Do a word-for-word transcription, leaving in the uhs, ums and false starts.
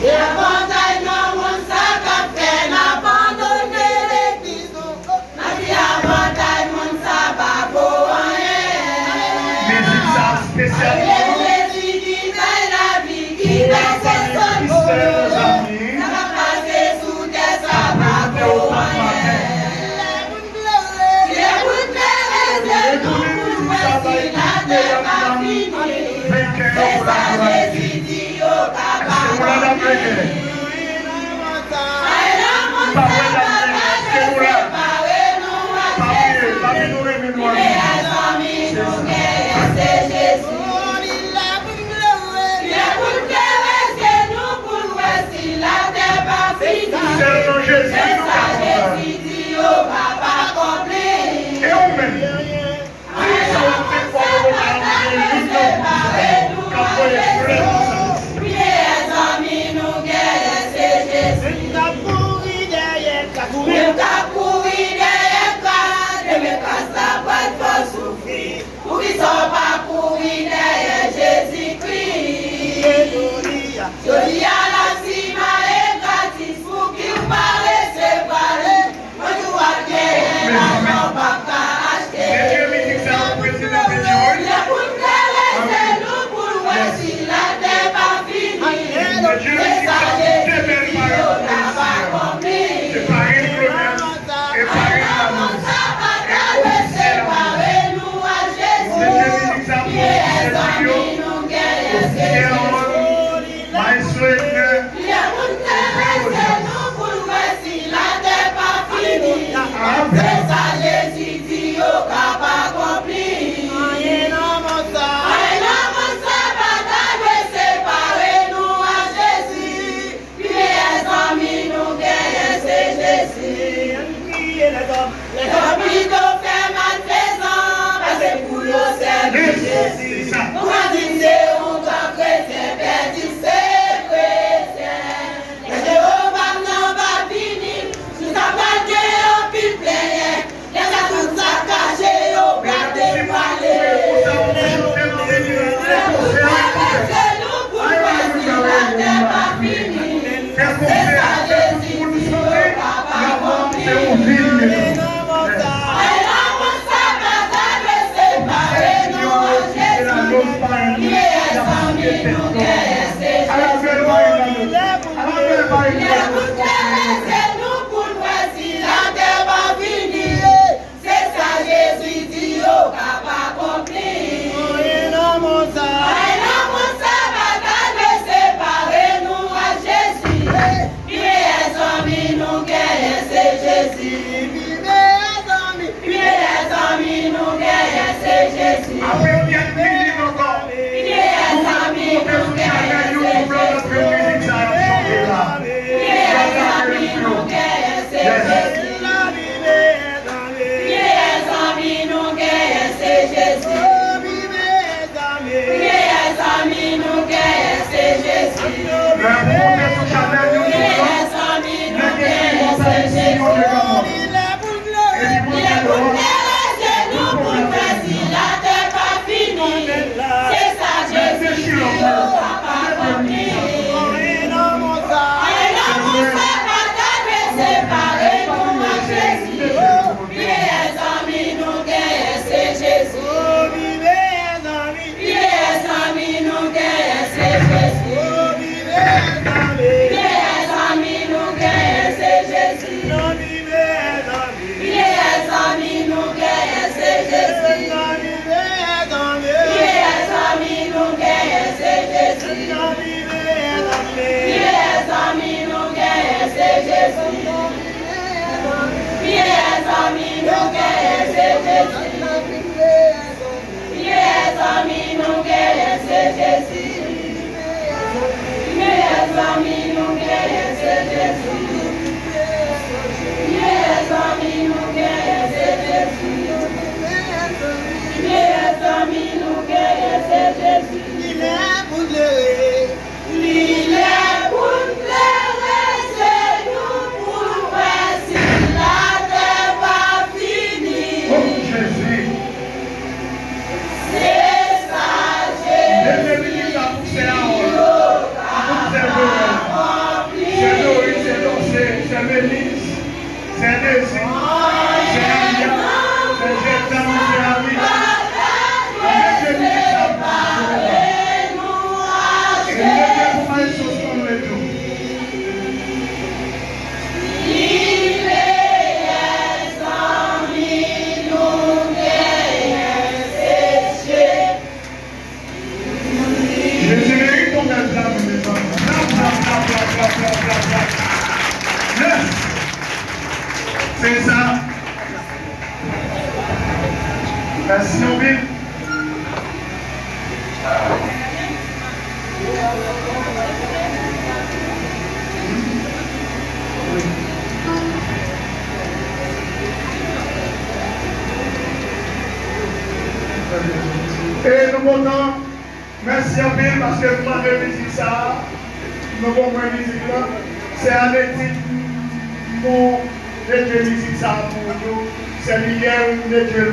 Ki avantay nan monn sa k ap fè n abandone legliz nou? Nan ki avantay monn sa pa vo anyen? Mizik sa espesyal pou nou. Jezi ki bay lavi, ki vèse san pou nou. Sa k ap pase sou tè sa pa vo anyen. Lè pou n klere zye nou pou n wè si latè pa fini. Se sa Jezi di yo ka pa konprann. Anyen nan monn sa pa ka dwe separe nou ak Jezi. Pi meyè zanmi nou genyen se Jezi. Lè pou n klere zye nou pou n wè si latè pa fini. Se sa Jezi di yo ka pa konprann. E ou menm? Ki sa w ap fè pou w pa gen youn nan moun sa yo k ap voye flè konsa? Pi meyè zanmi nou genyen se Jezi. Menm k ap kouri dèyè kras, ou menm k ap kouri dèyè kras, demen kras la pral fè w soufri. Poukisa w pa kouri dèyè Jezikri? Jodi a, laksima e gratis, pouki w pa resevwa li? Mwen di w ap genyen lajan w p ap ka achte. Lè pou n klere zye nou pou n wè si latè pa fini. Se sa Jezi di yo ka pa konprann. Anyen nan monn sa pa ka dwe separe nou ak Jezi. Pi meyè zanmi nou genyen se Jezi. Lè pou n klere zye nou pou n wè si latè pa fini. Se sa Jezi di yo ka pa konprann. Anyen nan monn sa pa ka dwe separe nou ak Jezi. Pi meyè zanmi nou genyen se Jezi. Lèzòm pito fè malfezan pase pou yo sèvi Jezi. Nou ka di n se yon gran kretyen, pèdi se kretyen. Lè Jewova m nan va vini, nou sa pral gen anpil plenyen. Lè sa tout sa k kache yo pral devwale. Lè pou n klere zye nou pou n wè si latè pa fini. Se sa Jezi di yo ka pa konprann. Anyen nan monn sa pa ka dwe separe nou ak Jezi. Pi meyè zanmi nou genyen se Jezi. Lè pou n klere zye nou pou n wè si latè pa fini. Se sa Jezi di yo ka pa konprann. Anyen nan monn sa pa ka dwe separe nou ak Jezi. Pi meyè zanmi nou genyen se Jezi. Pi meyè zanmi nou genyen se Jezi. Apre kèk minit ankò, pi meyè zanmi nou genyen se Jezi. Pi meyè zanmi nou genyen se Jezi. Pi meyè zanmi nou genyen se Jezi. Pi meyè zanmi nou genyen se Jezi. Lè pou monte sou chanèl YouTube lan, mete ti kòmantè isit yo devan mwen. Epi monte lòt. Lè pou n klere zye nou pou n wè si latè pa fini. Se sa Jezi di yo ka pa konprann. Anyen nan monn sa pa ka dwe separe nou ak Jezi. Pi meyè zanmi nou genyen se Jezi. Pi meyè zanmi nou genyen se Jezi. Pi meyè zanmi nou genyen se Jezi. Pi meyè zanmi nou genyen se Jezi. Pi meyè zanmi nou genyen se Jezi. Pi meyè zanmi nou genyen se Jezi. Pi meyè zanmi nou genyen se Jezi. Pi meyè zanmi nou genyen se Jezi. Pi meyè zanmi nou genyen se Jezi. Pi meyè zanmi nou genyen se Jezi. Pi meyè zanmi nou genyen se Jezi. Li lè pou n klere. Li lè pou n klere zye nou pou n wè si latè pa fini. O Jezi! Se sa Jezi di yo ka pa konprann. Se sa. Mèsi anpil. E nou kontan. Mèsi anpil paske nou mande mizik sa a. Nou konprann mizik la. Se Anedit Mon dedye mizik sa a pou nou. Se Miguel dedye.